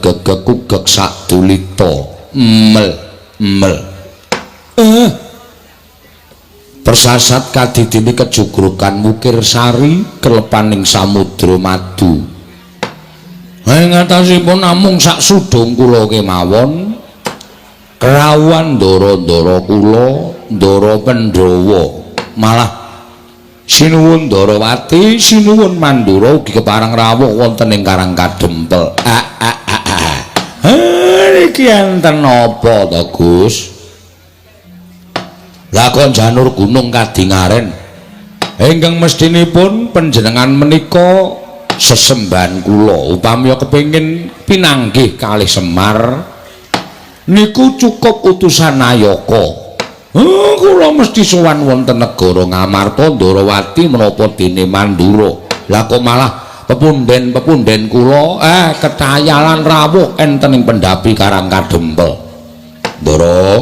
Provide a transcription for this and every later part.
gegegegugeg sadulita mel mel. Persasat kadidine kejugrukan Wukir Sari kelepaning samudra madu. Ing atasipun namung sak sudung kula kemawon kerawuhan ndara-ndara kula, Ndara Pandhawa, malah sinuwun Ndarawati, sinuwun Mandura ugi kepareng rawuh wonten ing Karang Kadempel. Niki enten napa to, Gus? Lah kok janur gunung kadingaren ingkang mestinipun panjenengan menika sesembahan kula upami kepengin pinanggih kalih Semar niku cukup utusan Nayaka. Kula mesti sowan wonten negara Ngamarta Ndarawati menapa dene Mandura. Lah kok malah pepunden-pepunden kula ketayalan rawuh enten ing pendhapi Karang Kadempel. Ndara,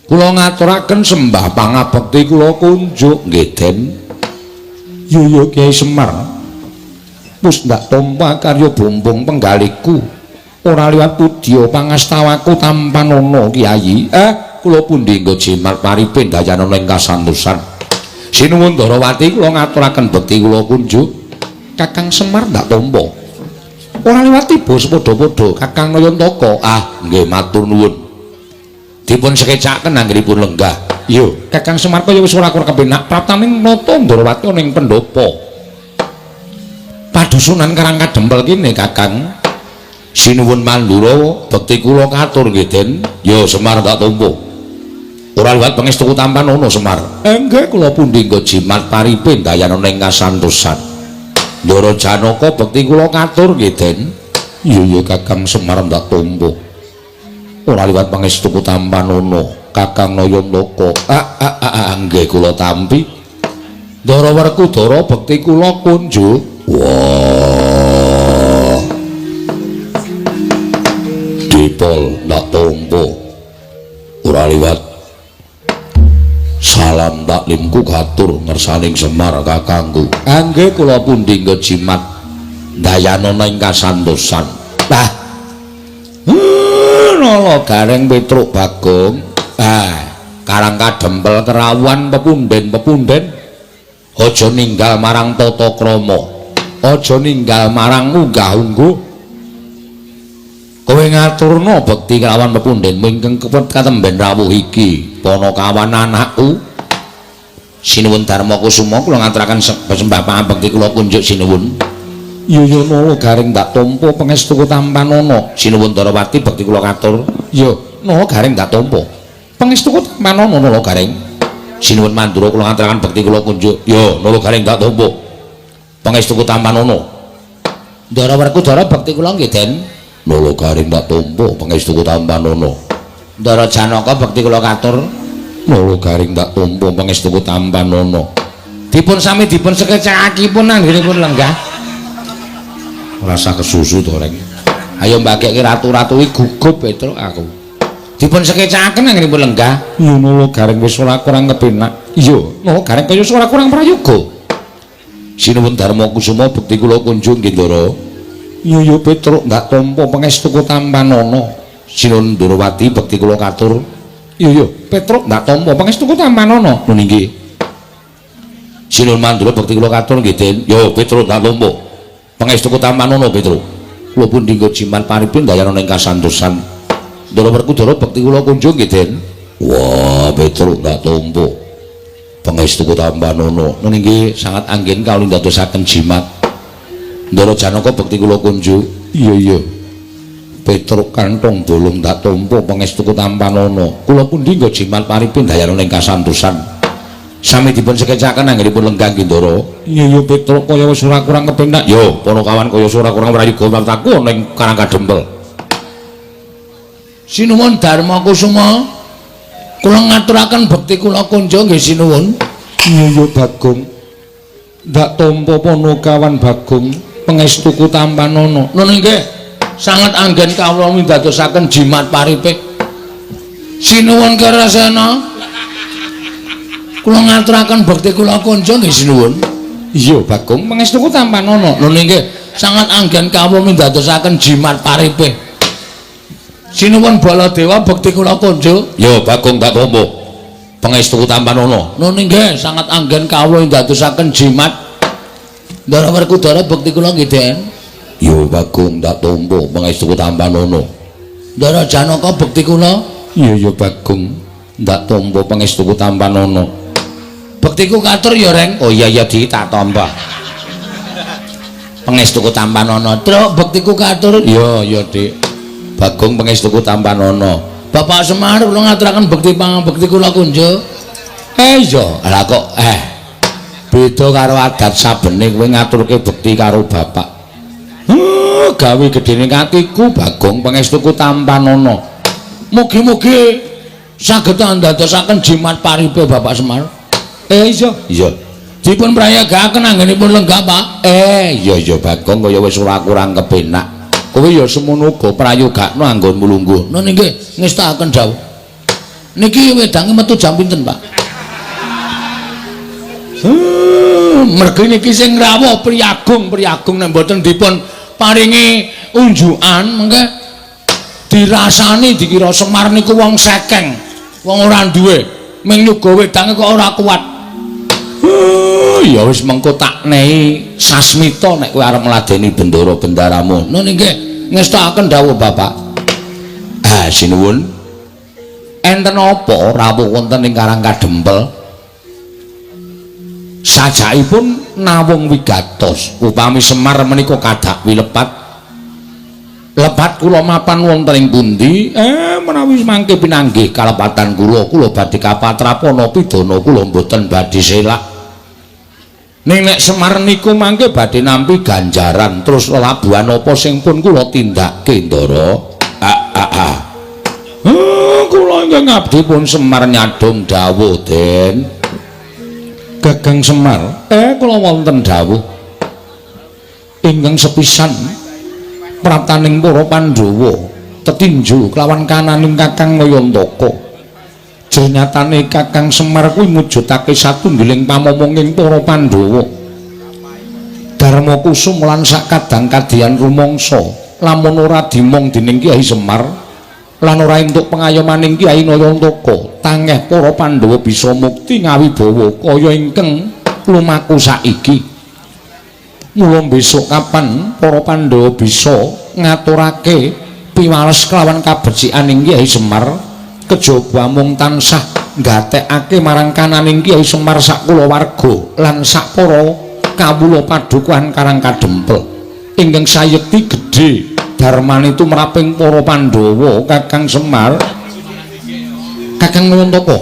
kula ngaturaken sembah pangabekti kula kunjuk nggih Den. Yo yo Kyai Semar. Wis ndak tampa karya bumbung penggaliku. Ora liwat pudya pangastawaku tampanana Kyai. Kula pundi nggo jimat paripe dayanana ing kasantosan. Sinuwun Ndarawati kula ngaturaken bekti kula kunjuk. Kakang Semar ndak tampa. Ora liwat tiba sepadha-padha Kakang Nayantaka. Ah, nggih matur nuwun. Dipun sekecakaken anggenipun lenggah. Yo, Kakang Semar kaya wis ora kurang kepenak praptaning nata Ndarawati ning pendhapa. Padusunan Karang Kadempel kene Kakang. Sinuwun Mandura bekti kula katur nggih Den. Yo Semar tak tampa. Ora liwat pangestuku tampanana Semar. Nggih kula pundi nggo jimat paripe dayanana ing kasantosan. Ndara Janaka bekti kula katur nggih Den. Iya iya Kakang Semar ndak tampa. Ora liwat pangestuku tampanana Kakang Nayantaka. Nggih kula tampi. Ndara Werkudara bekti kula kunjuk. Wah. Dipol ndak tampa. Ora liwat salam taklimku katur ngersaning Semar kakangku. Nggih kula pundi nggo jimat dayanana ing kasantosan. Lah nala Gareng Petruk Bagong. Karang Kadempel kerawuhan pepunden-pepunden aja ninggal marang tata krama. Aja ninggal marang unggah-ungguh. Kowe ngaturna bekti kelawan pepundenmu ingkang katemben rawuh iki, Panakawan anakku. Sinuwun Darma Kusuma kula ngaturaken sembah pangabekti kula kunjuk sinuwun. Iya ya nala Gareng ndak tampa pangestuku tampanana. Sinuwun Ndarawati bekti kula katur. Iya, nala Gareng ndak tampa. Pangestuku tampanana nala Gareng. Sinuwun Mandura kula ngaturaken bekti kula kunjuk. Iya, nala Gareng ndak tampa. Pangestuku tampanana. Ndara Werkudara bekti kula nggih Den. Nala Gareng ndak tampa pangestuku tampanana. Ndara Janaka bekti kula katur. Nala Gareng ndak tampa pangestuku tampanana. Dipun sami dipun sekecakakipun anggenipun lenggah. Rasa kesusu to reng. Ayo mbagekke ratu-ratu iki gugup Petruk aku. Dipun sekecakaken anggenipun lenggah. Iya nala Gareng wis ora kurang kepenak. Iya, nala Gareng kaya ora kurang prayoga. Sinuwun Darma Kusuma bekti kula kunjung nggih Ndara. Iya ya Petruk ndak tampa pangestuku tampanana. Sinuwun Ndarawati bekti kula katur. Iya ya Petruk ndak tampa pangestuku tampanana. Nun inggih. Sinuwun Mandura bekti kula katur nggih Den. Yo Petruk ndak tampa. Pangestuku tampanana Petruk. Kula pundi nggo jimat paripun dayanana ing kasantosan. Ndara Werkudara bekti kula kunjung nggih Den. Wah Petruk ndak tampa. Pangestuku tampanana. Nun inggih sangat anggen kawula ndadosaken jimat. Ndara Janaka bekti kula kunjuk. Iya iya. Petruk kantong bolong ndak tampa pangestuku tampanana. Kula pundi nggo jimat paripun dayanana ing kasantosan. Sami dipun sekecaken anggenipun lenggah nggih Ndara. Iya iya Petruk kaya wis ora kurang kepenak. Yo Panakawan kaya ora kurang prayoga martaku ana ing Karang Kadempel. Sinuwun Darma Kusuma. Kula ngaturaken bekti kula kunjung nggih sinuwun. Iya iya Bagong. Ndak tampa Panakawan Bagong pangestuku tampanana. Nun inggih sanget anggen kawula mindadosaken jimat paripe. Sinuwun Kerasena. Kula ngaturaken bekti kula kunjung nggih sinuwun. Iya Bagong pangestuku tampanana. Nun inggih Sangat anggen kawula mindadosaken jimat paripe. Sinuwun Baladewa bekti kula kunjuk. Yo Bagong tak tampa. Pangestu tampanana. Nun inggih sangat anggen kawula indadosaken jimat. Ndara Werkudara bekti kula nggih Den. Yo Bagong tak tampa pangestu tampanana. Ndara Janaka bekti kula. Iya ya Bagong ndak tampa pangestuku tampanana. Bektiku katur ya Reng. Oh iya ya di tak tampa. Pangestuku tampanana. Truk bektiku katur. Iya ya Dik. Bagong pangestuku tampanana. Bapak Semar kula ngaturaken bekti pangabekti kula kunjuk. Iya, lah kok beda karo adat sabene kowe ngaturke bekti karo bapak. Gawe gedene atiku Bagong pangestuku tampanana. Mugi-mugi saged andadosaken jimat paripe Bapak Semar. Iya, iya. Dipun prayogakaken anggenipun lenggah, Pak. Iya iya Bagong kaya wis ora kurang kepenak. Kowe ya semono uga prayogakno anggonmu lungguh. Nun inggih ngestakaken dawuh. Niki wedange metu jam pinten, Pak? Mergi niki sing rawuh priyagung, priyagung nek mboten dipun paringi unjukan mengke dirasani dikira Semar niku wong sekeng, wong ora duwe, ming nyuga wedange kok ora kuat. Ya wis mengko tak nehi sasmita nek kowe arep ngladeni bendara bendaramu. Nun inggih ngestakaken dawuh Bapak. Ah sinuwun. Enten apa rawuh wonten ing Karang Kadempel? Sajakipun nawung wigatos upami Semar menika kadak wilepat. Lepat kula mapan wonten ing pundi? Menawi mangke pinanggih kalepatan kula, kula badhe kapatrapana pidana kula mboten badhe selak. Ning nek Semar niku mangke badhe nampi ganjaran terus lelabuhan apa sing pun kula tindakke Ndara. Kula ingkang abdi pun Semar nyadong dawuh Den. Gagang Semar, kula wonten dawuh ingkang sepisan praptaning para Pandhawa tetinju kelawan kananing Kakang Nayantaka. Jernyatane Kakang Semar kuwi mujudake satunggiling pamomonging para Pandhawa. Darma Kusum lan sakadang kadiyan rumangsa lamun ora dimong dening Kyai Semar lan ora entuk pengayomaning Kyai Nayantaka, tangeh para Pandhawa bisa mukti ngawibawa kaya ingkang lumaku saiki. Mula besok kapan para Pandhawa bisa ngaturake piwales kelawan kabecikan Kyai Semar, kejaba mung tansah nggatekake marang kananing Kyai Semar sak kulawarga lan sak para kawula padukuhan Karang Kadempel ingkang sayekti gedhe darmane tumraping para Pandhawa. Kakang Semar, Kakang Nayantaka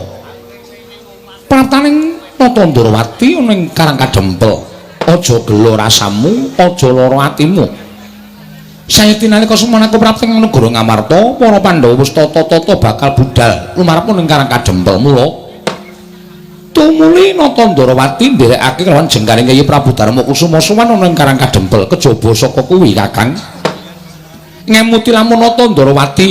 praptaning Nata Ndrawati ana ing Karang Kadempel, aja gela rasamu, aja lara atimu. Sayekti nalika semana prapting negara Ngamarta, para Pandhawa wis tata-tata bakal budal lumarep ning Karang Kadempel. Mula tumuli Nata Ndrawati nderekake kelawan jengkaring Kyai Prabu Darma Kusuma sowan ana ing Karang Kadempel. Kejaba saka kuwi Kakang ngemuti lamun Nata Ndrawati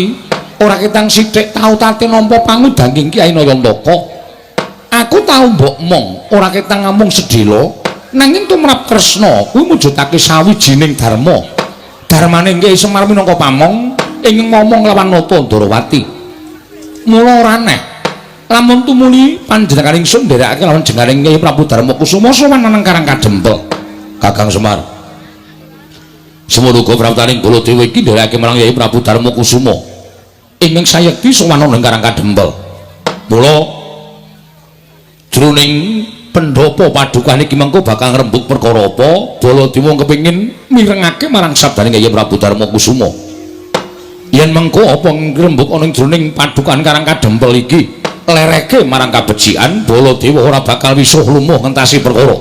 ora ketang sithik tau tate nampa pangudanging Kyai Nayantaka. Aku tau mbok mong ora ketang ngamung sedhela, nanging tumrap Kresna kuwi mujudake sawijining dharma. Dharmane Kyai Semar minangka pamong ingkang momong lawan Nata Ndrawati. Mula ora aneh lamun tumuli panjenengan ingsun nderekake lawan jengkaring Kyai Prabu Darma Kusuma sowan nang Karang Kadempel. Kakang Semar, semono uga praptaning Baladewa iki nderekake marang Kyai Prabu Darma Kusuma ingkang sayekti sowan nang Karang Kadempel. Mula jroning pendhapa padukuhan iki mengko bakal ngrembug perkara apa, Baladewa kepengin mirengake marang sabdane Kyai Prabu Darma Kusuma. Yen mengko apa ngrembug ana ing jroning padukuhan Karang Kadempel iki lereke marang kabecikan, Baladewa ora bakal wisuh lumuh ngentasi perkara.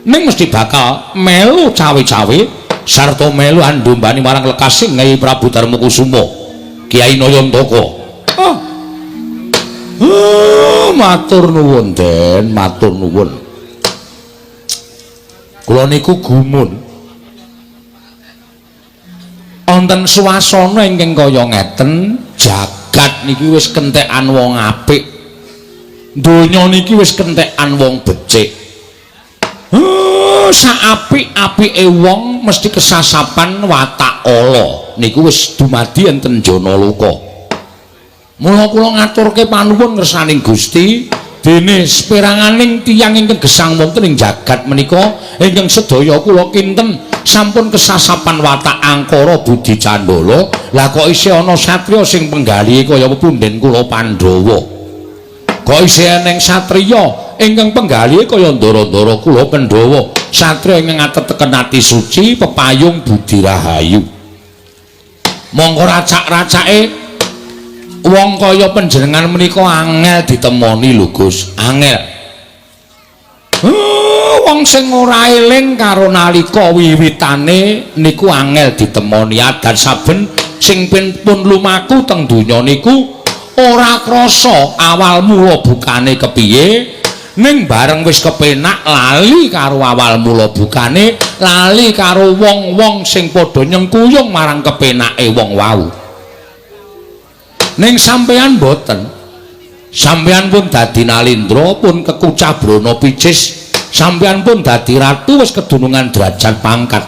Ning mesti bakal melu cawe-cawe sarta melu andombani marang lekasing Kyai Prabu Darma Kusuma, Kyai Nayantaka. Matur nuwun Den, matur nuwun. Kula niku gumun wonten swasana ingkang kaya ngeten, jagat niki wis kentekan wong apik, donya niki wis kentekan wong becik. Saapik-apike wong mesti kesasapan watak ala. Niku wis dumadi enten Janaloka. Mula kula ngaturke panuwun ngersaning Gusti, dene seperanganing tiyang ingkang gesang wonten ing jagat menika ingkang sedaya kula kinten sampun kesasapan watak angkara budi candala. Lah kok isih ana satriya sing penggalihe kaya pepunden kula Pandhawa, kok isih eneng satriya ingkang penggalihe kaya ndara-ndara kula Pandhawa, satriya ingkang ateteken ati suci pepayung budi rahayu. Mongko racak-racake wong kaya panjenengan menika angel ditemoni lho Gus, angel. Wong sing ora eling karo nalika wiwitane niku angel ditemoni. Adat saben sing pun lumaku teng donya niku ora krasa awal mula bukane kepiye, ning bareng wis kepenak lali karo awal mula bukane, lali karo wong-wong sing padha nyengkuyung marang kepenake wong wau. Ning sampeyan mboten. Sampeyan pun dadi nalindra, pun kekucah brana picis, sampeyan pun dadi ratu wis kedunungan derajat pangkat.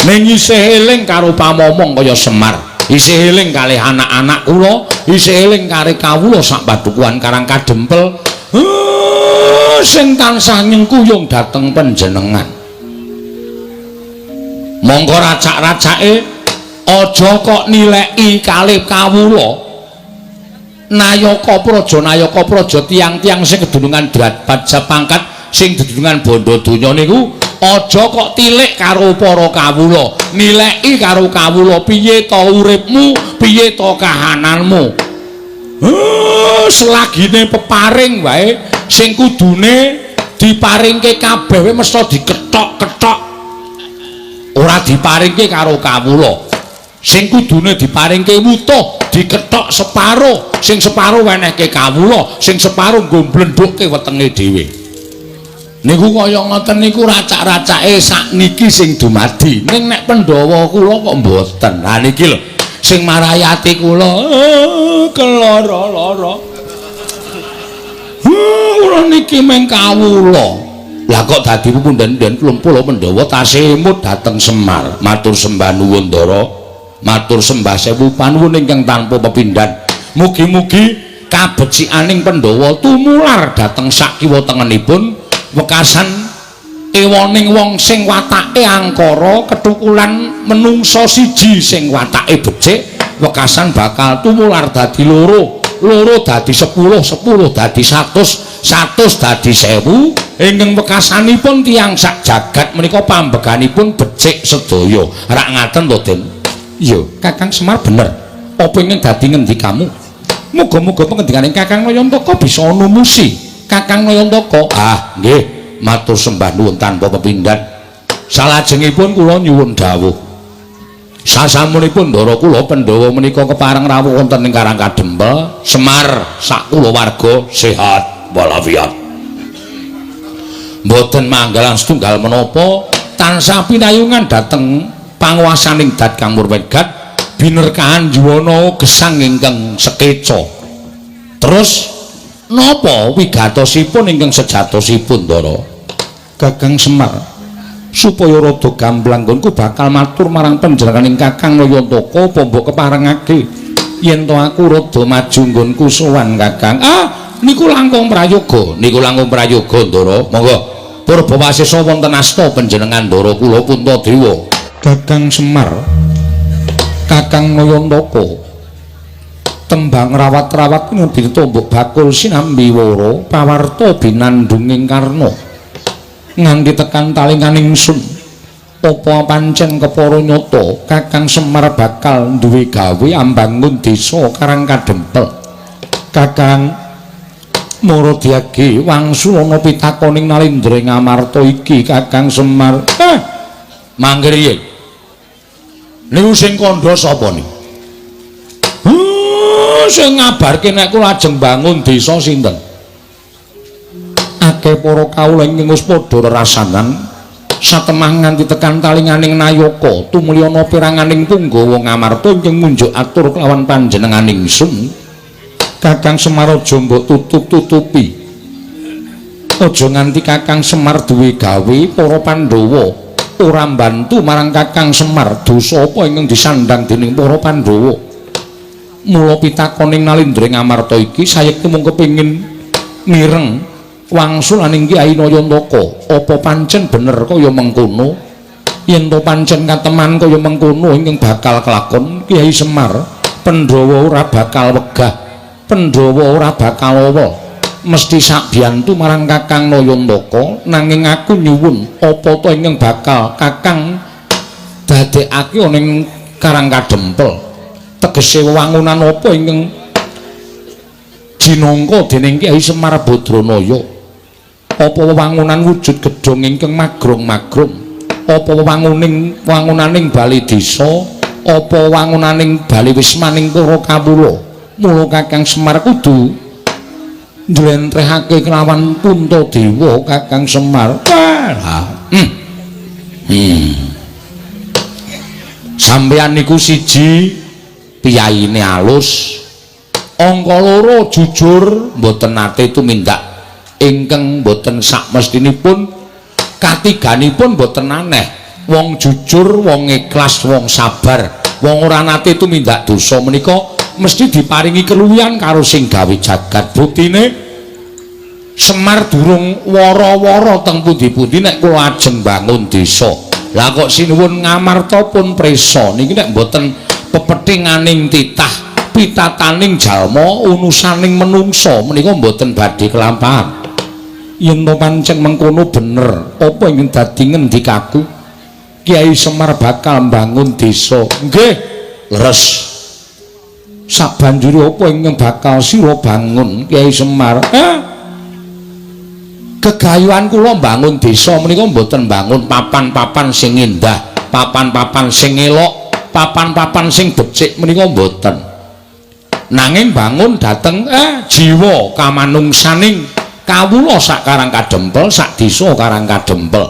Ning isih eling karo pamomong kaya Semar, isih eling kalih anak-anak kula, isih eling karo kawula sak padukuhan Karang Kadempel, sing tansah nyengkuyung dhateng panjenengan. Monggo racak-racake aja kok nileki kalih kawula. Nayaka praja, nayaka praja tiyang-tiyang sing kedunungan derajat pangkat, sing dedunungan bondo donya niku aja kok tilik karo para kawula, nileki karo kawula piye to uripmu, piye to kahananmu. Selagine peparing wae sing kudune diparingke kabeh wae mesti dikethok-kethok, ora diparingke karo kawula. Sing kudune diparingke wutuh dikethok separo, sing separo wenehke kawula, sing separo nggo mblendhukke wetenge dhewe. Niku kaya ngoten niku racak-racake sakniki sing dumadi. Ning nek Pandhawa kula kok mboten. Lah niki lho sing marai ati kula keloro-loro. Kula niki meng kawula. Lah kok dadi punden-punden kula Pandhawa tasih emut dhateng Semar. Matur sembah nuwun Ndara. Matur sembah sewu panuwun ingkang tanpa pepindhan. Mugi-mugi kabecikaning Pandhawa tumular dhateng sak kiwa tengenipun wekasan ewoning wong sing watake angkara kethukulan menungsa siji sing watake becik, wekasan bakal tumular dadi loro, loro dadi 10, 10 dadi 100, 100 dadi 1000. Ingkang wekasanipun tiyang sak jagat menika pambeganipun becik sedaya. Rak ngaten to, Den? Iya, Kakang Semar bener. Apa ingkang dadi ngendikamu? Muga-muga pengendikaning Kakang Nayantaka bisa numusi. Kakang Nayantaka, ah nggih, matur sembah nuwun tanpa pepindhan. Salajengipun kula nyuwun dawuh. Sasampunipun ndara kula Pandhawa menika kepareng rawuh wonten ing Karang Kadempel, Semar sak kulawarga sehat walafiat. Mboten manggalan setunggal menapa tansah pinayungan dhateng panguwasaning Dat Kang Murwegat binerkahan juwana gesang ingkang sekeca. Terus napa wigatosipun ingkang sejatosipun, Ndara? Kakang Semar, supaya rada gamblang nggonku bakal matur marang panjenenganing Kakang Nayantaka apa mbok keparengake yen to aku rada maju nggonku sowan Kakang. Ah, niku langkung prayoga, niku langkung prayoga, Ndara. Monggo purbawasesa wonten asta panjenengan Ndara kula Puntadewa. Kakang Semar, Kakang Nayantaka, tembang rawat-rawat ngendika mbok bakul sinambi wara pawarta binandunging karna nganti tekan talinganing sun. Apa pancen kepara nyata Kakang Semar bakal duwe gawe ambangun desa Karang Kadempel? Kakang Maradiage wangsulana pitakoning Nalindra ing Amarta iki Kakang Semar. Mangke riyin niku sing kandha sapa niku? Sing ngabarke nek kula ajeng bangun desa sinten? Akeh para kawula ingkang wis padha rerasanan satemah nganti tekan talinganing nayaka tumliyana peranganing punggawa Ngamarta ingkang munjuk atur kelawan panjenenganing sun. Kakang Semar aja mbok tutup-tutupi. Aja nganti Kakang Semar duwe gawe para Pandhawa ora mbantu marang Kakang Semar, dosa apa ingkang disandhang dening para Pandhawa. Mula pitakoning Nalindra ing Amarta iki sayekti mung kepengin mireng wangsulaning Kyai Nayantaka. Apa pancen bener kaya mengkono? Yen to pancen kateman kaya mengkono ingkang bakal kelakon Kyai Semar, Pandhawa ora bakal wegah, Pandhawa ora bakal awa, mesti sakbiyantu marang Kakang Nayantaka. Nanging aku nyuwun apa to ingkang bakal Kakang dadekake ana ing Karang Kadempel? Tegese wewangunan apa ingkang jinangka dening Kyai Semar Badranaya? Apa wewangunan wujud gedhong ingkang magrong-magrong? Apa wewangunaning bale desa? Apa wangunaning bale wismaning para kawula? Mula Kakang Semar kudu njlentrehake kelawan Puntadewa Kakang Semar. Sampeyan niku siji piyayine alus, angka loro jujur, mboten nate tumindak ingkang mboten sakmestinipun, katiganipun mboten aneh. Wong jujur, wong ikhlas, wong sabar, wong ora nate tumindak dosa menika mesti diparingi keluwihan karo sing gawe jagat. Buktine Semar durung wara-wara teng pundi-pundi nek kula ajeng bangun desa. Lah kok sinuwun Ngamarta pun prisa niki nek mboten pepethinganing titah, pitataning jalma, unusaning menungsa menika mboten badhe kelampahan. Yen to pancen mengkono bener, apa ingkang dadi ngendikaku? Kyai Semar bakal mbangun desa. Nggih, leres. Sabanjure apa ingkang bakal sira bangun Kyai Semar? Gegayuhan kula mbangun desa menika mboten mbangun papan-papan sing indah, papan-papan sing elok, papan-papan sing becik menika mboten. Nanging bangun dhateng jiwa kamanungsaning kawula sak Karang Kadempel, sak desa Karang Kadempel,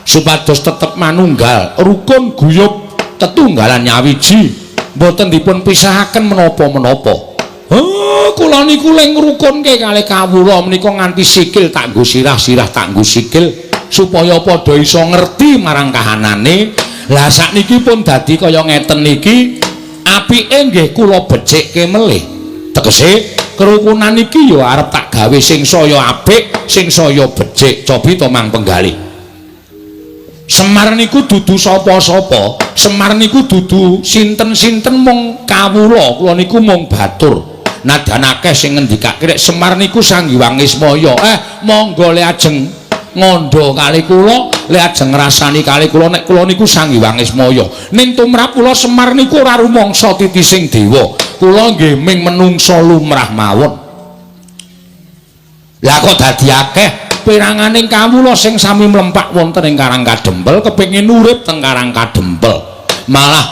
supados tetep manunggal, rukun, guyub, tetunggalan nyawiji, mboten dipun pisahaken menapa-menapa. Oh, kula niku le ngrukunke kalih kawula menika nganti sikil tak nggo sirah, sirah tak nggo sikil, supaya padha iso ngerti marang kahanane. Lah sakniki pun dadi kaya ngeten niki, apike nggih kula becikke melih. Tegese kerukunan iki ya arep tak gawe sing saya apik, sing saya becik. Cobi to mang penggalih. Semar niku dudu sapa-sapa, Semar niku dudu sinten-sinten, mung kawula, kula niku mung batur. Nadyan akeh sing ngendikake nek Semar niku Sang Hyang Ismaya. Monggo le ajeng ngandha kali kula, le ajeng ngrasani kali kula nek kula niku Sang Hyang Ismaya. Ning tumrap kula Semar niku ora rumangsa titising dewa. Kula nggih ming menungsa lumrah mawon. Lah kok dadi akeh peranganing kawula sing sami mlempak wonten ing Karang Kadempel kepengin urip teng Karang Kadempel. Malah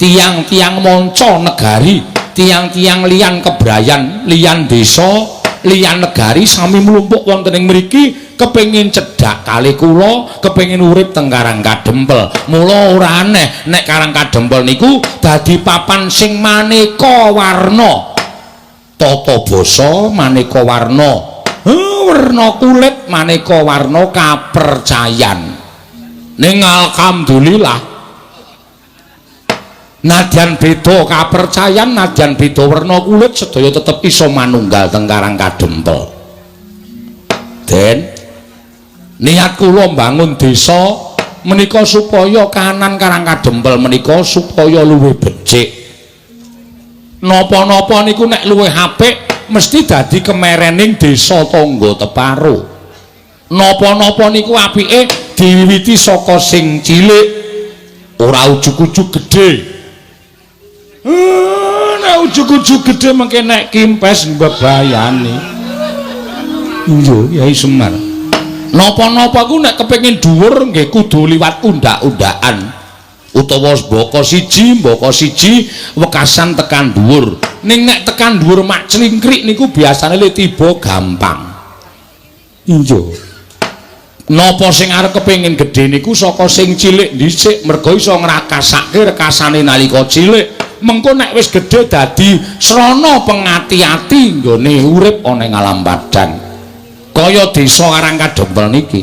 tiang-tiang manca negari, tiang-tiang liyan kebrayan, liyan desa, liyan negari sami mlumpuk wonten ing mriki kepengin cedhak kali kula, kepengin urip teng Karang Kadempel. Mula ora aneh nek Karang Kadempel niku dadi papan sing maneka warna. Tata basa maneka warna, werna kulit maneka warna kapercayan. Ning alhamdulillah nadyan beda kapercayan, nadyan beda werna kulit, sedaya tetep iso manunggal teng Karang Kadempel. Den, niat kula mbangun desa menika supaya kahanan Karang Kadempel menika supaya luwih becik. Napa-napa niku nek luwih apik mesti dadi kemerening desa tangga teparo. Napa-napa niku apike diwiwiti saka sing cilik, ora ujug-ujug gedhe. Nek ujug-ujug gedhe mengke nek kimpes mbebayani. Iya, Kyai Semar. Napa-napa ku nek kepengin dhuwur nggih kudu liwat undak-undakan. Utawa mbaka siji wekasan tekan dhuwur. Ning nek tekan dhuwur mak clingkrik niku biasane le tiba gampang. Iya. Napa sing arep kepengin gedhe niku saka sing cilik dhisik, merga iso ngrakasake rekasane nalika cilik. Mengko nek wis gedhe dadi srana pengati-ati nggone urip ana ing alam padang. Kaya desa Karang Kadempel niki.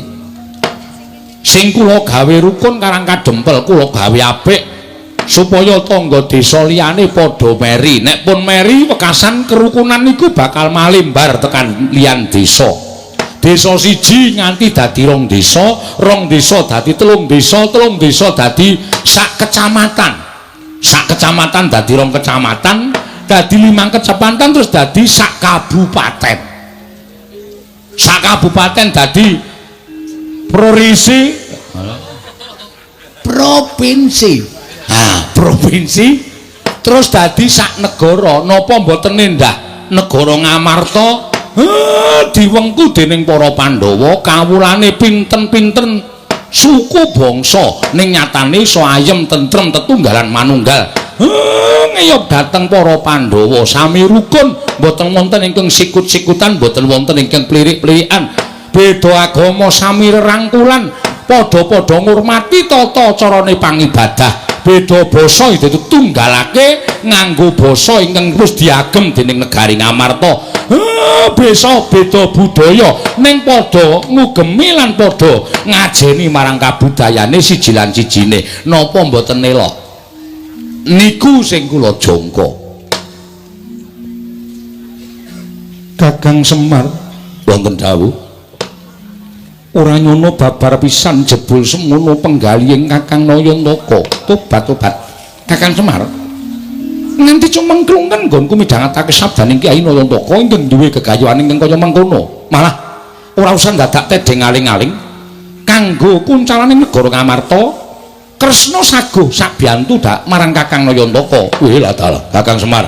Sing kula gawe rukun Karang Kadempel kula gawe apik supaya tangga desa liyane padha meri. Nek pun meri wekasan kerukunan niku bakal malimbar tekan liyan desa. Desa siji nganti dadi rong desa, rong desa dadi telung desa, telung desa dadi sak kecamatan. Sak kecamatan dadi rong kecamatan, dadi 5 kecamatan terus dadi sak kabupaten. Sak kabupaten dadi provinsi. Provinsi. Ha, provinsi terus dadi sak negara. Napa mboten endah negara Ngamarta? Diwengku dening para Pandhawa kawulane pinten-pinten suku bangsa ning nyatane iso ayem tentrem tetunggalan manunggal. Ngeyop dhateng para Pandhawa sami rukun, mboten wonten ingkang sikut-sikutan, mboten wonten ingkang plirik-plirikan. Beda agama sami rerangkulan, padha-padha ngurmati tata carane pangibadah. Beda basa itu tunggalake nganggo basa ingkang wis diagem dening negari Ngamarta. Besa beda budaya ning padha ngugemi lan padha ngajeni marang kabudayane siji lan sijine. Napa mboten elok? Niku sing kula jangka. Kakang Semar wonten dawuh. Ora nyono babar pisan jebul semono penggalihing Kakang Nayantaka. Tobat-tobat. Kakang Semar nganti cumengklungen nggonku midhangetake sabdaning Kyai Nayantaka ingkang duwe gegayuhan ingkang kaya mengkono. Malah ora usah dadak tedheng aling-aling kanggo kuncalane negara Ngamarta. Kresna saguh sabiyantu dak marang Kakang Nayantaka. Wih lah dalah Kakang Semar.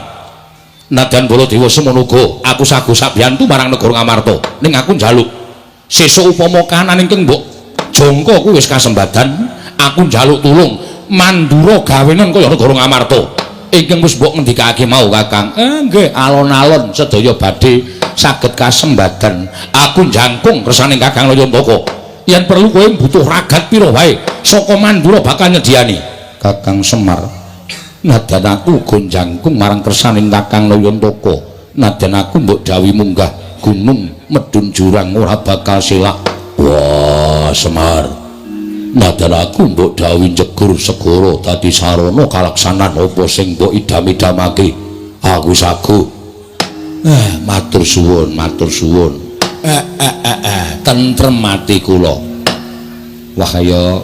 Nadyan Baladewa semono uga aku saguh sabiyantu marang negara Ngamarta. Ning aku njaluk sesuk upama kahanan ingkang mbok jangka kuwi wis kasembadan, aku njaluk tulung mandura gawenen kaya negara Ngamarta ingkang wis mbok ngendikake mau Kakang. Nggih, alon-alon sedaya badhe saged kasembadan. Aku jangkung kersane Kakang Nayantaka. Yen perlu kowe butuh ragat pira wae saka Mandura bakal nyediani. Kakang Semar, nadyan aku uga jangkung marang kersane Kakang Nayantaka. Nadyan aku mbok dawuhi munggah gunung medhun jurang ora bakal selak. Wah Semar, nadyan aku mbok dawuhi njegur segara dadi sarana kalaksanan apa sing mbok idam-idamake. Aku saguh. Matur suwun, matur suwun. Tentrem ati kula. Wah kaya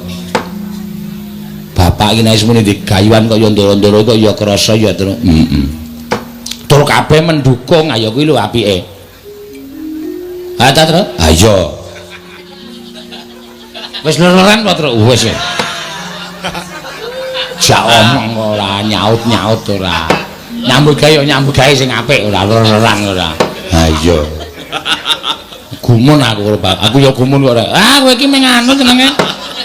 bapak iki nek wis muni digayuhan kaya ndara-ndara kok ya krasa ya, Tru. Heeh. Tur kabeh mendukung, ayo kuwi lho apike. Ha ta, Tru? Ha iya. Wis ler-leran apa, Tru? Wis. Jak omong ora nyaut-nyaut ora. Nyambut gawe nyambut gawe sing apik ora ler-leran ora. Ha iya. Gumun aku karo bapak. Aku ya gumun kok ora. Ah kowe iki mung anu jenenge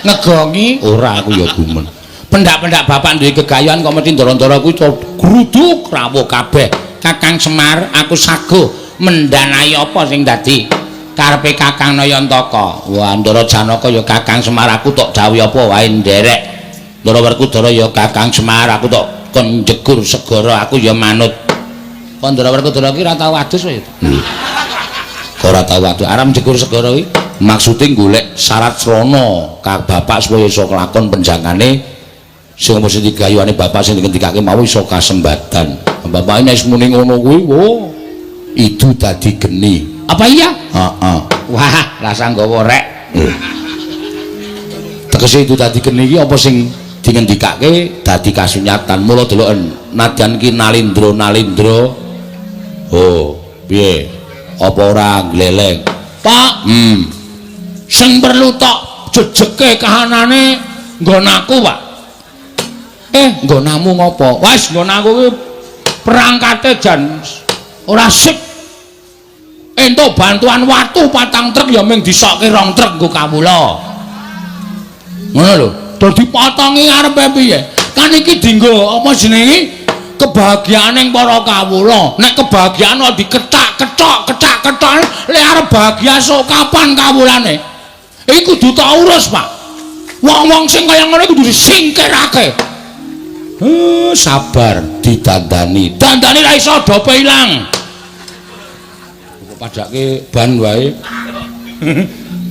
ngegongi ora aku ya gumun. Pendak-pendak bapak duwe gegayuhan kok mesti ndara-ndara kuwi gruduk rawuh kabeh. Kakang Semar, aku saguh mendanai apa sing dadi karepe Kakang Nayantaka. Wah, Ndara Janaka ya Kakang Semar aku tok dawuhi apa wae nderek. Ndara Werkudara ya Kakang Semar aku tok kon njegur segara aku ya manut. Kok Ndara Werkudara ki ora tau adus kowe ya? Ora tau adus. Arep njegur segara kuwi maksude golek syarat srana ka bapak supaya iso kelakon penjangane sing mesti digayuhane bapak sing ngendikake mau iso kasembadan. Bapak nek muni ngono kuwi, wo itu dadi geni. Apa iya? Heeh. Wah, rasa nggawa rek. Tegese itu dadi geni iki apa sing dingendikake dadi kasunyatan. Mula deloken nadyan ki nalindra-nalindra. Oh, piye? Apa ora gleleng? Pak, Sing perlu tok jejeke kahanane nggon aku, Pak. Nggonamu ngopo? Wis nggon aku ki perangkate jan ora sip. Entuk bantuan watu 4 truk ya mung disokke 2 truk nggo kawula. Ngono lho. Dadi potongi arepe piye? Kan iki dienggo apa jenenge? Kebahagiaaning para kawula. Nek kebahagiaan kok dikethak-kethok, kethak-kethok, lek arep bahagia sok kapan kawulane? Iki kudu tak urus, Pak. Wong-wong sing kaya ngono kudu disingkirake. Sabar didandani. Dandani ra iso dope ilang. Kok padake ban wae.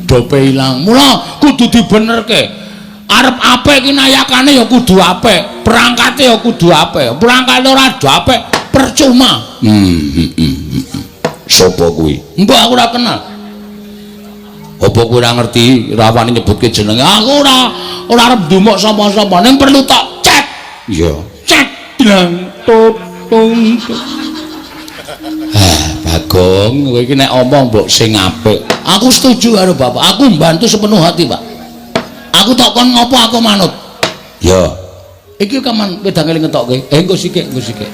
Dope ilang. Mula kudu dibenerke. Arep apik iki nayakane ya kudu apik, perangkate ya kudu apik. Perangkate ora apik percuma. Sopo kuwi? Mbah aku ora kenal. Apa kowe ora ngerti rawani nyebutke jenenge? Aku ora arep ndumuk sapa-sapa, ning perlu tak cek. Iya, cek dlang tutung. Bagong, kowe iki nek omong mbok sing apik. Aku setuju karo bapak. Aku mbantu sepenuh hati, Pak. Aku tak kon ngopo aku manut. Ya. Iki kaman wedang eling ngetokke. Engko sikik, engko sikik.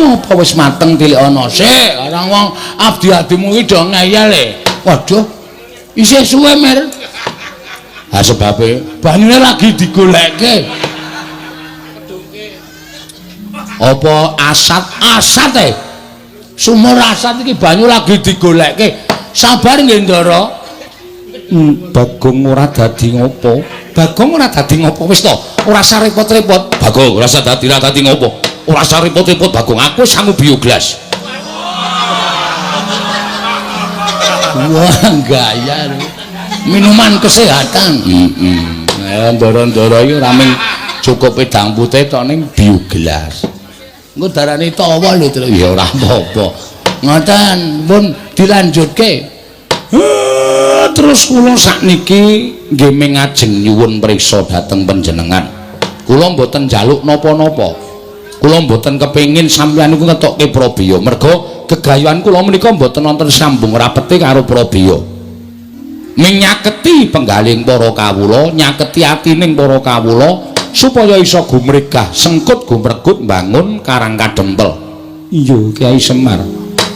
Apa wis mateng tilik ana sik. Orang wong abdi-abdimu iki do ngeyel e. Waduh. Isih suwe, Mer. Ha sebabe banyune lagi digolekke. Apa asat? Asat e. Sumur asat iki banyu lagi digolekke. Sabar nggih, Ndara. Bagong ora dadi ngopo. Bagong ora dadi ngopo wis to. Ora usah repot-repot. Bagong ora usah dadi ora dadi ngopo. Ora usah repot-repot Bagong. Aku sangu bioglas. Wah, gaya lho. Minuman kesehatan. Heeh. Ndara-ndara iki ora mung cukup wedang putih tok ning bioglas. Engko darane tawa lho, Tru. Ya ora apa-apa. Ngoten, pun dilanjutke. Terus kula sakniki nggih mingajeng nyuwun priksa dhateng panjenengan. Kula mboten njaluk napa-napa. Kula mboten kepengin sampeyan niku ngetokke prabeya. Merga gegayuhan kula menika mboten wonten sambung rapete karo prabeya. Minyaketi penggaling para kawula, nyaketi atining para kawula supaya iso gumregah, sengkut gumregut mbangun Karang Kadempel. Iya, Kyai Semar.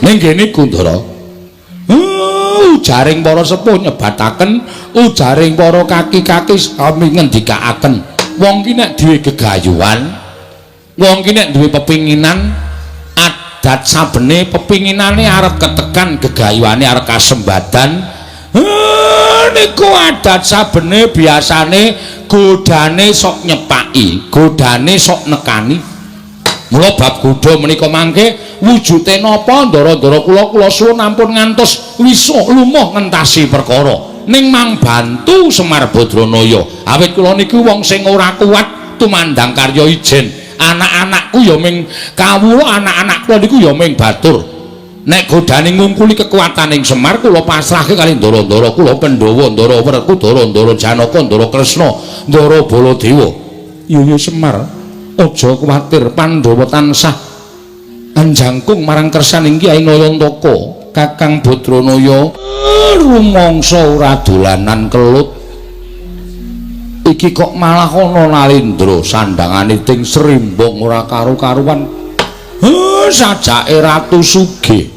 Ning kene Kundara. Ujaring para sepuh nyebataken, ujaring para kaki-kaki sami ngendikaaken. Wong ki nek duwe gegayuhan, wong ki nek duwe pepinginan, adat sabene pepinginane arep ketekan, gegayuhane arep kasembadan. Niku adat sabene biasane godane sok nyepaki, godane sok nekani. Mula bab godha menika mangke wujude napa ndara-ndara kula kula suwun ampun ngantos wisuh lumuh ngentasi perkara. Ning mang bantu Semar Badranaya. Awit kula niku wong sing ora kuat tumandang karya ijen. Anak-anakku ya ming kawula, anak-anak kula niku ya ming batur. Nek godane ngungkuli kekuataning Semar kula pasrahke kali ndara-ndara kula Pandhawa, Ndara Werkudara, Ndara Janaka, Ndara Kresna, Ndara Baladewa. Iya ya Semar, aja kuwatir, Pandhawa tansah anjangkung marang kersaning Kyai Nayantaka. Kakang Badranaya rumangsa ora dolanan kelut. Iki kok malah ana Nalendra sandangane ting srimbong ora karu-karuan. Sajake Ratu Sugih.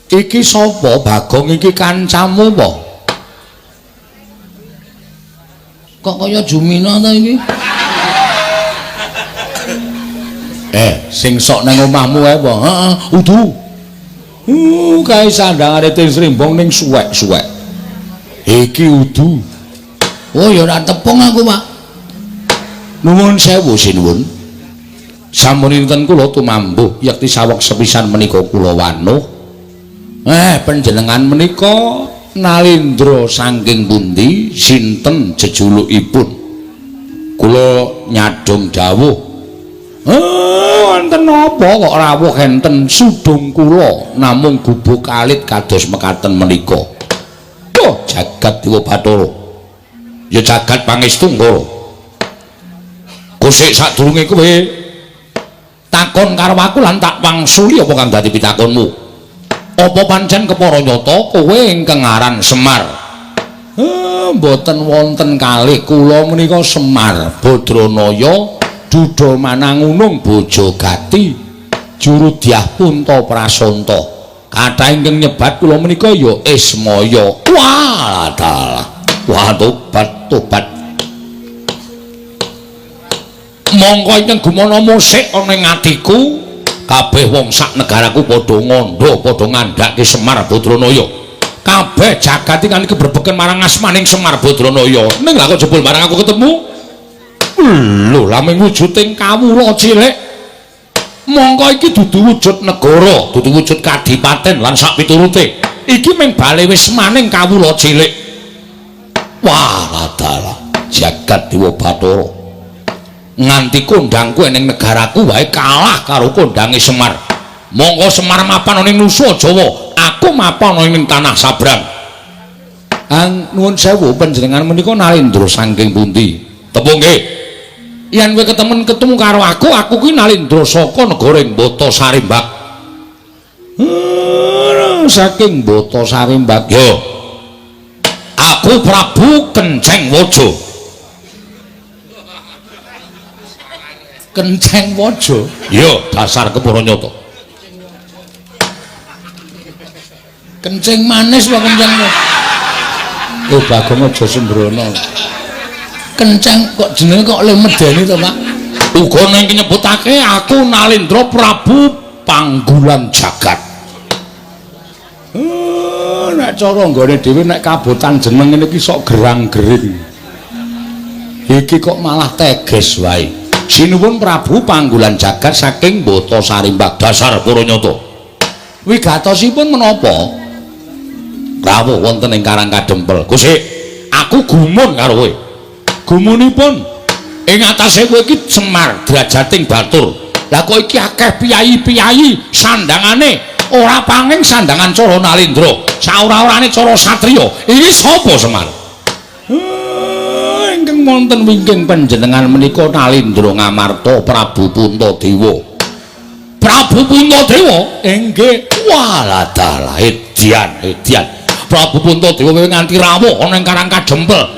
Iki sapa Bagong iki kancamu apa? Kok kaya Jumina ta iki? Sing sok nang omahmu ae apa? Heeh, udu. Kae sandangane ting srimbong ning suwek-suwek. Iki udu. Oh ya ora tepung aku, Pak. Nuwun sewu sinuwun. Sampun dinten kula tumambuh yekti saweg sepisan menika kula wanuh. Panjenengan menika Nalendra saking pundi, sinten jejulukipun? Kula nyadhong dawuh. Wonten napa kok rawuh enten sudung kula namung gubuk alit kados mekaten menika. Duh, jagat Dewa Bathara. Ya jagat pangestu Ngara. Kusik sadurunge kowe takon karo aku lan tak wangsuli apa kang dadi pitakonmu. Apa pancen kepara nyata kowe ingkang aran Semar? Mboten wonten kalih kula menika Semar Badranaya duda manangunung Bojogati Jurudyah Punta Prasanta. Kathah ingkang nyebat kula menika ya Ismaya. Wah, dalah. Wah, tobat tobat. Mongko ingkang gumana musik ana ing atiku, kabeh wong sak negaraku padha ngandha, padha ngandhake Semar Badranaya. Kabeh jagat iki kebrebeken marang asmaning Semar Badranaya. Ning lha kok jebul marang aku ketemu? Lho, lha ming wujuding kawula cilik. Mongko iki dudu wujud negara, dudu wujud kadipaten lan sak piturute. Iki mung bale wis maning kawula cilik. Wah, dalah jagat Dewa Bathara. Nganti kondangku ning negaraku wae kalah karo kondange Semar. Monggo Semar mapan ning Nusa Jawa, aku mapan ning tanah Sabrang. Ang nuwun sewu panjenengan menika Nalendra saking pundi? Tepung nggih. Yen kowe ketemu karo aku, aku kuwi Nalendra saka negara Bata Sarimbak. Saking Bata Sarimbak. Yo. Aku Prabu Kenceng Waja. Kenceng Waja? Yo, dasar kepara nyata. Kenceng manis apa kenceng? Oh, Bagong aja sembrono. Kenceng kok jenenge kok le medeni to, Pak? Uga ning nyebutake aku Nalendra Prabu Panggulan Jagat. Nek cara nggone dhewe nek kabotan jeneng ngene iki sok gerang-gering. Iki kok malah teges wae. Sinuwun Prabu Panggulan Jagat saking Bata Sarimbak, dasar para nyata. Wigatosipun menapa? Rawuh wonten ing Karang Kadempel. Gusti, aku gumun karo kowe. Gumunipun ing atase kowe iki Semar drajating batur. Lah kok iki akeh piyayi-piyayi sandangane ora panging sandangan cara Nalendra, saora-orane cara satriya. Iki sapa Semar? Ingkang wonten wingking panjenengan menika Nalendra Ngamarta Prabu Puntadewa. Prabu Puntadewa? Inggih. Walah dalah edian, edian. Prabu Puntadewa kowe nganti rawuh ana ing Karang Kadempel.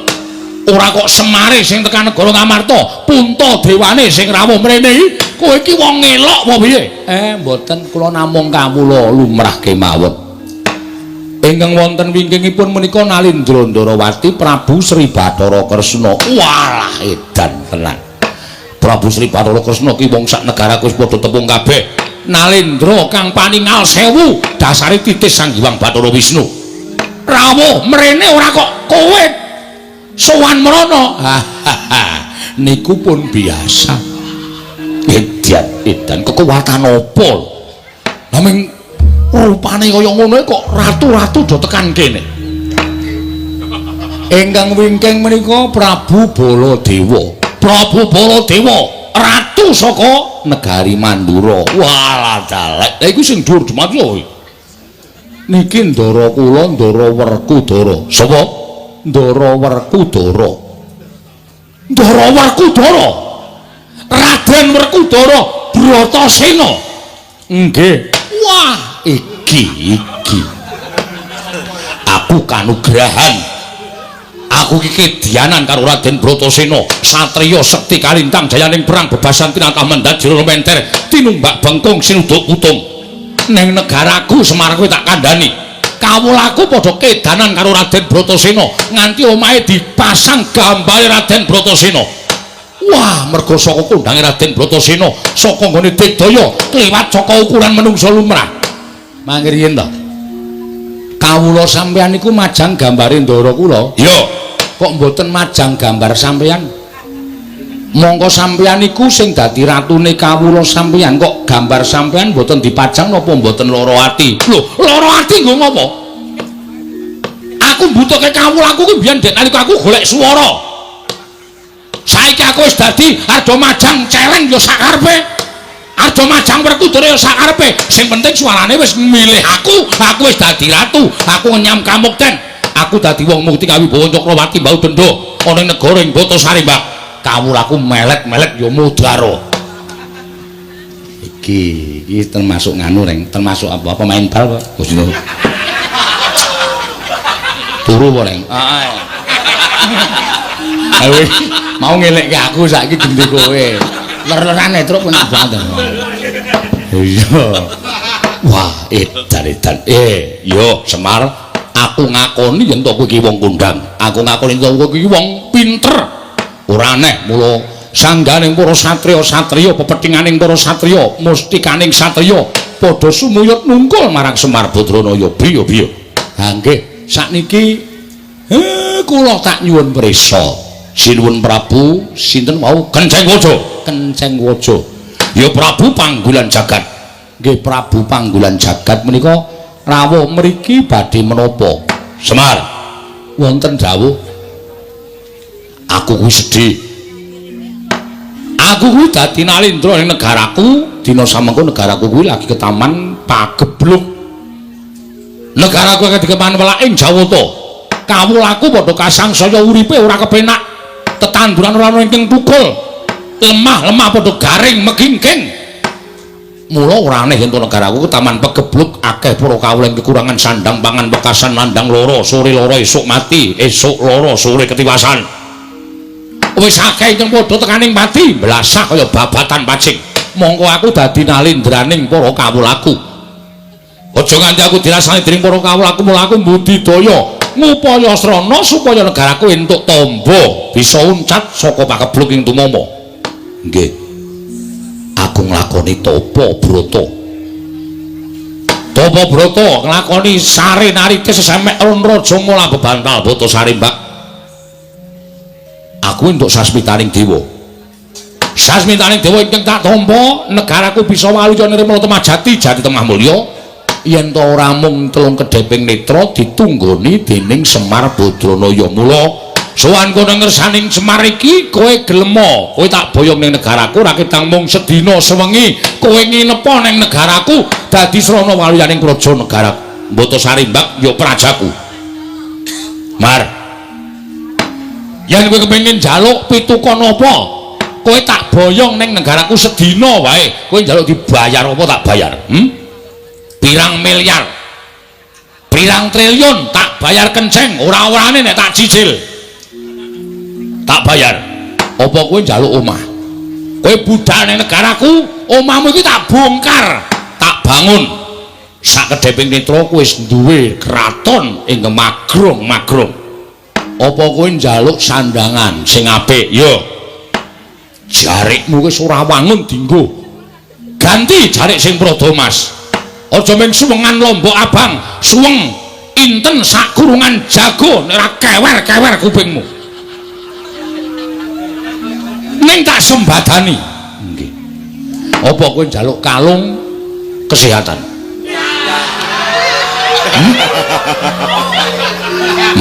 Ora kok Semare sing tekan negara Ngamarta, Puntadewane sing rawuh mrene iki. Kowe iki wong ngelok apa piye? Mboten, kula namung kawula lumrah kemawon. Ingkang wonten wingkingipun menika Nalendra Ndarawati Prabu Sri Bathara Kresna. Walah edan tenan. Prabu Sri Bathara Kresna ki wong sak negaraku wis padha tepung kabeh. Nalendra kang paningal sewu dasare titis Sang Hyang Bathara Wisnu. Rawuh mrene ora kok kowe sowan mrono. Niku pun biasa. Edan edan kekuatan apa? Naming rupane kaya ngono kok ratu-ratu do tekan kene. Ingkang wingking menika Prabu Baladewa. Prabu Baladewa, ratu saka negari Mandura. Walah dalek. Lah iku sing dhuwur dumadi kowe. Niki ndara kula Ndara Werkudara. Sapa? Ndara Werkudara. Ndara Werkudara. Raden Werkudara Bratasena. Nggih. Wah, iki. Aku kanugrahan. Aku iki kedianan karo Raden Bratasena, satriya sekti kalintang jayaning perang bebasan tinatah mendhat jero menter tinumbak bengkung sinuduk putung. Ning negaraku Semar kowe tak kandhani. Kawulaku padha kedanan karo Raden Bratasena nganti omahe dipasang gambare Raden Bratasena. Wah, mergo saka kondange Raden Bratasena, saka nggone digdaya kliwat saka ukuran menungsa lumrah. Mangke riyen to. Kawula sampeyan niku majang gambare ndara kula. Iya. Kok mboten majang gambar sampeyan? Mongko sampeyan niku sing dadi ratune kawula sampeyan, kok gambar sampeyan mboten dipajang napa mboten lara ati? Lho, lara ati nggo ngopo? Aku mbutuhke kawulaku ki biyen dek nalika aku golek swara. Saiki aku wis dadi arep majang celeng ya sakarepe. Arep majang Werkudara ya sakarepe. Sing penting suarane wis milih aku, aku wis dadi ratu, aku ngenyam kamukten. Aku dadi wong mukti kawibawa Cakrawati mbau denda ana ing negara ing Bata Sarimbak. Kawulaku melek-melek ya mudara. Iki iki termasuk nganu reng, termasuk apa pemain bal kok. Gusti. Turu apa reng? Heeh. Ayo mau ngelekke aku saiki genti kowe. Ler-lerane truk enak banget. Iya. Wah, edan-edan. Yo Semar, aku ngakoni yen to kowe iki wong kondang. Aku ngakoni yen to kowe iki wong pinter. Ora aneh mula sangganing para satriya-satriya, pepethinganing para satriya, mustikaning satriya padha sumuyut nungkul marang Semar Badranaya. Biya-biya. Ha nggih, sakniki kula tak nyuwun prisa. Sinuwun Prabu sinten wau? Kenceng Waja. Kenceng Waja. Ya Prabu Panggulan Jagat. Nggih, Prabu Panggulan Jagat menika Rawuh mriki badhe menapa? Semar, wonten dawuh. Aku kuwi sedih. Aku kuwi dadi nalindra ning negaraku, dina samengko negaraku kuwi lagi ketaman pagebluk. Negaraku akeh dikeman welaking Jawata. Kawulaku padha kasangsaya uripe ora kepenak. Tetanduran ora ana ingkang tukul. Lemah-lemah padha garing megingking. Mula ora aneh yen negaraku ketaman pegebluk akeh para kawula ing kekurangan sandang pangan wekasan nandang loro, sore loro esuk mati, esuk loro sore ketiwasan. Wis akeh ingkang padha tekaning pati, blasah kaya babatan pacing. Mongko aku dadi nalindraning para kawulaku. Aja nganti aku dirasani dening para kawulaku, mula aku mbudidaya ngupaya srana supaya negaraku entuk tamba bisa uncat saka pagebluk ing tumama. Nggih. Aku nglakoni tapa brata. Tapa brata nglakoni sare narite sesemek raja mula bebantal bata sarimbak. Aku entuk sasmitaning dewa. Sasmitaning dewa ingkang tak tampa, negaraku bisa waluya nirmala temah jati jati temah mulya. Yen ta ora mung telung kedheping netra ditunggoni dening Semar Badranaya. Mula sowan kono ngersaning Semar iki kowe gelema, kowe tak boyong ning negaraku ora ketang mung sedina sewengi kowe nginepa ning negaraku dadi srana waluyaning praja negara Mbata Sarimbak ya prajaku. Mar, yen kowe kepengin njaluk pitukon apa, kowe tak boyong ning negaraku sedina wae, kowe njaluk dibayar apa tak bayar? Pirang miliar, pirang triliun tak bayar kenceng, ora-orane nek tak cicil tak bayar. Apa kowe njaluk omah? Kowe budal ning negaraku, omahmu iki tak bongkar, tak bangun. Sak kedheping netra kowe wis duwe kraton ing magrong-magrong. Apa kowe njaluk sandangan sing apik? Yo. Jarikmu wis ora wangun dinggo. Ganti jarik sing prada mas. Aja mung suwengan lombok abang, suweng inten sak kurungan jago nek ora kewer-kewer kupingmu. Ning tak sembadani. Nggih. Apa kowe njaluk kalung kesehatan?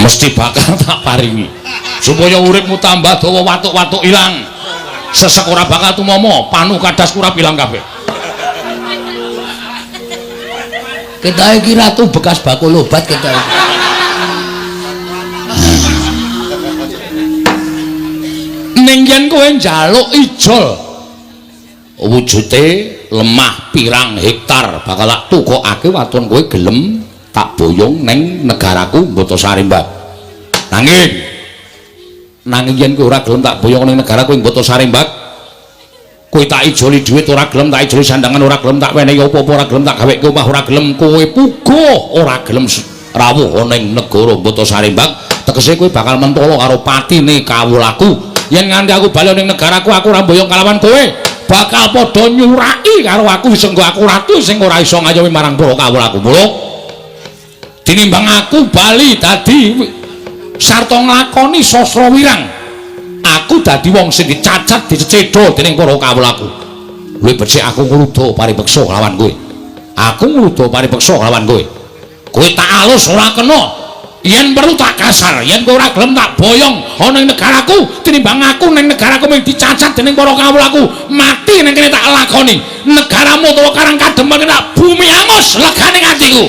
Mesti bakal tak paringi supaya uripmu tambah dawa, watuk-watuk ilang, sesek ora bakal tumama, panu kadas kurap ilang kabeh. Kita iki ratu bekas bakul obat kita iki. Ning yen kowe njaluk ijol wujute lemah pirang hektar bakal tak tukokake waton kowe gelem tak boyong ning negaraku Mbata Sarimbak. Nanging yen kowe ora gelem tak boyong ning negaraku Mbata Sarimbak, kowe tak ijoli dhuwit ora gelem, tak ijoli sandangan ora gelem, tak wenehi apa-apa ora gelem, tak gaweke omah ora gelem, kowe puguh ora gelem rawuh ning negara Mbata Sarimbak, tegese kowe bakal mentolo karo patine kawulaku. Yen nganti aku bali ning negaraku aku ora mboyong kalawan kowe, bakal padha nyuraki karo aku sing aku ratu sing ora iso ngayomi marang para kawulaku. Mula tinimbang aku bali dadi sarta nglakoni sastra wirang, aku dadi wong sing dicacat dicecedha dening para kawulaku. Luwih becik aku ngluda paripeksa kelawan kowe. Aku ngluda paripeksa kelawan kowe. Kowe tak alus ora kena. Yen perlu tak kasar, yen kowe ora gelem tak boyong ana ing negaraku, tinimbang aku ning negaraku mung dicacat dening para kawulaku, mati ning kene tak lakoni. Negaramu utawa Karang Kademen tak bumi angus legane atiku.